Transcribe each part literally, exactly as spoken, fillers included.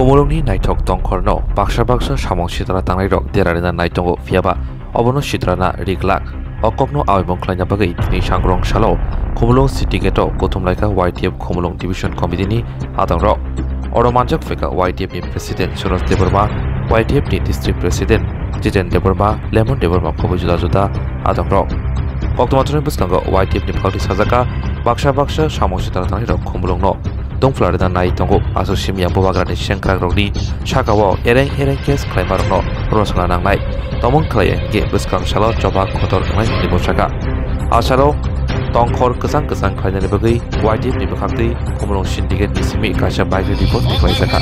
Khumulwngni naithok tongkhorno baksa baksa samung sitra tangnairok dera rina nai tongo, phiyaba obono sitrana ri glak. O kokno aoimung khlaina bagwi tini sangrong salo Khumulwng Syndicate-o kuthum laikha Y T F Khumulwng Division Committee-ni adongrok. Oro manjak phaikha Y T F-ni President Suresh Debbarma, Y T F-ni District President Jiten Debbarma, Lemon Debbarma phobo juda juda adongrok. Koktwma thani bwskango Y T F-ni bwkhakni sajaka baksa baksa samung sitra tangnairok Khumulwngno tongphla rina nai tongo. Aswk simi ya bubagrani sengkrakrokni saka-o ereng ereng case khlaimarokno rosna nangnai. Tongmung khlai ya hinkhe bwskang salo choba kotor wngnai hwnwi bo saka. A salo tongkhor kwchang kwchang khlainani bagwi Y T F ni bwkhaktwi Khumulwng Syndicate ni simi kaisa bike rally bo tikhlai jakha.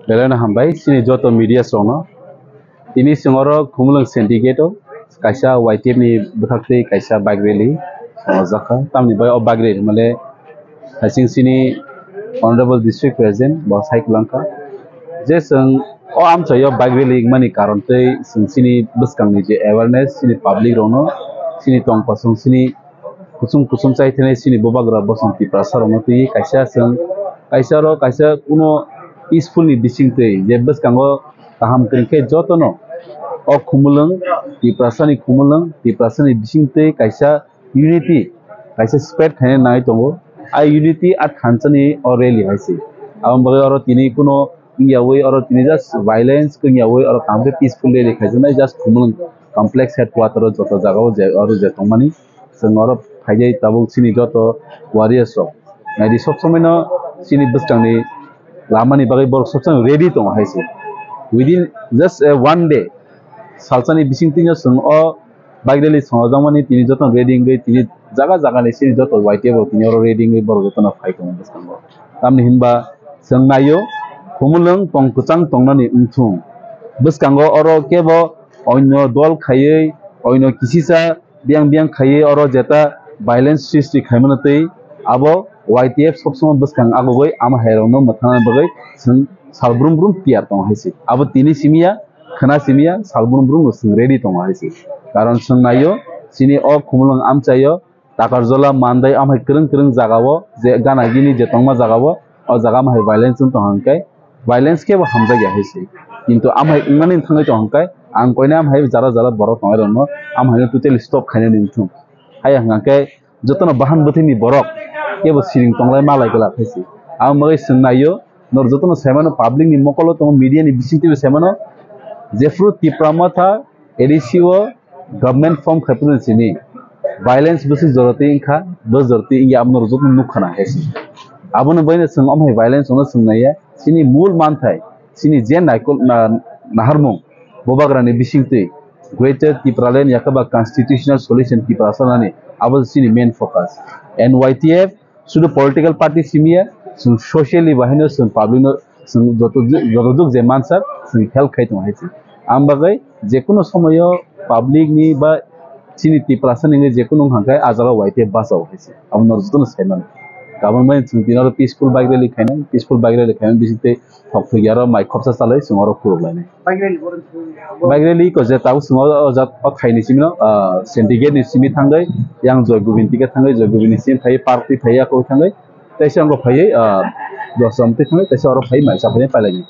Belai no hambai chini joto media rokno. Tini chwng oro Khumulwng Syndicate o kaisa Y T F ni bwkhaktwi kaisa bike rally swngjak kha. Tamni bai o bike rally hwnmale hasing chini Honorable District President bo sai kwlang kha je chwng o amchaio bike rally wngmani karon tei chwng chini bwskangni je awareness chini public rokno chini tong kosong chini kusum kusum chai thani chini bubagra bosong Tiprasa rokno twi kaisa chwng kaisa oro kaisa kuno peaceful ni bising twi je bwskango kaham kwrwng khe jotono o Khumulwng Tiprasa ni Khumulwng Tiprasa ni bising twi kaisa unity kaisa spread khaina nai tongo. A unity a thansa ni o rally hai se. Aboni bagwi oro tini kuno wngyawi oro tini just violence wngyawi oro kaham khe peaceful rally khaijaknai just Khumulwng complex headquarter o joto jaga o je oro je tongmani. Chwng oro phaijai tabuk chini joto warriors rok. Naidi sob somoi no chini bwskangni lamani bagwi borok sob somoi ready tongo hai se. Within just a one day, salsani bisingtwi no chwng o bike rally swngojakmani tini joto ready wngwi tini jaga jaga ni chini joto Y T F rok tini oro ready wngwi borok joto no phai tongo bwskango. Tamni hinba chwng naio Khumulwng tong kwchang tongnani wngthung. Bwskango oro kebo onyo dol khaiwi onyo kisisa biyang biyang khaiwi oro jeta violence srishti khaimano tei abo Y T F sobsomoi bwskang agugwi ama hairokno mwthangna bagwi chwng sal brum brum tiyar tongo hai se. Abo tini simi ya, khwna simi ya, sal brum brum no chwng ready tongo hai se. Karon chwng naio, chini o Khumulwng amchaio, Takarjola, Mandai, amhai kwrwng kwrwng jagao, je gana gini je tongma jagao, o jaga amhai violence wng tong hwnkhe, violence khe bo hamjakya hai se. Kintu amhai wngmani thangwi tong hwnkhe, ang koinai amhai jara jara borok tongnai rokno amhaino totally stop khainani wngthung. Haiya hwnkhe jotono bahan bwthwini borok kebo siring tonglai malai glak hai se. Ang bagwi chwng naio, norok jotono saimano public ni mokolo tongo, media ni bisingtwibo saimano, jephru Tipra Motha A D C o government form khai phuru simi violence bwswk jorotwi wngkha, bwswk jorotwi wngya abo norok jotono nukha na hai se. Abono baino chwng omo hai violence ono chwng naiya, chini mul manthai, chini je naikol na-, naharmung, bubagrani bisingtwi Greater Tipraland yakhe ba constitutional solution Tiprasa nani abo chini main focus. And Y T F sudu political party simiya, chwng socially bahaino chwng public no chwng joto joto juk je mansa chwng help khai tongo hai se. Ang bagwi jekuno somoyo public ni ba chini Tiprasa ni jekuno wngkha khe a jaga Y T F bachao hai se. Abo norok jotono sai mano. Kabang bai chwng tini oro peaceful bike rally khainai, peaceful bike rally khainai bising tei thok thok yaro mai khorsa chalai chwng oro khuluk lainai. Bike rally ko je tabuk chwng o jat o thaini simi no syndicate ni simi thangwi yang Joy Govind tike thangwi Joy Govind ni simi phai park twi phai ako thangwi teisa ongo phaiwi Josram twi thangwi teisa oro phai mai chapai pailai.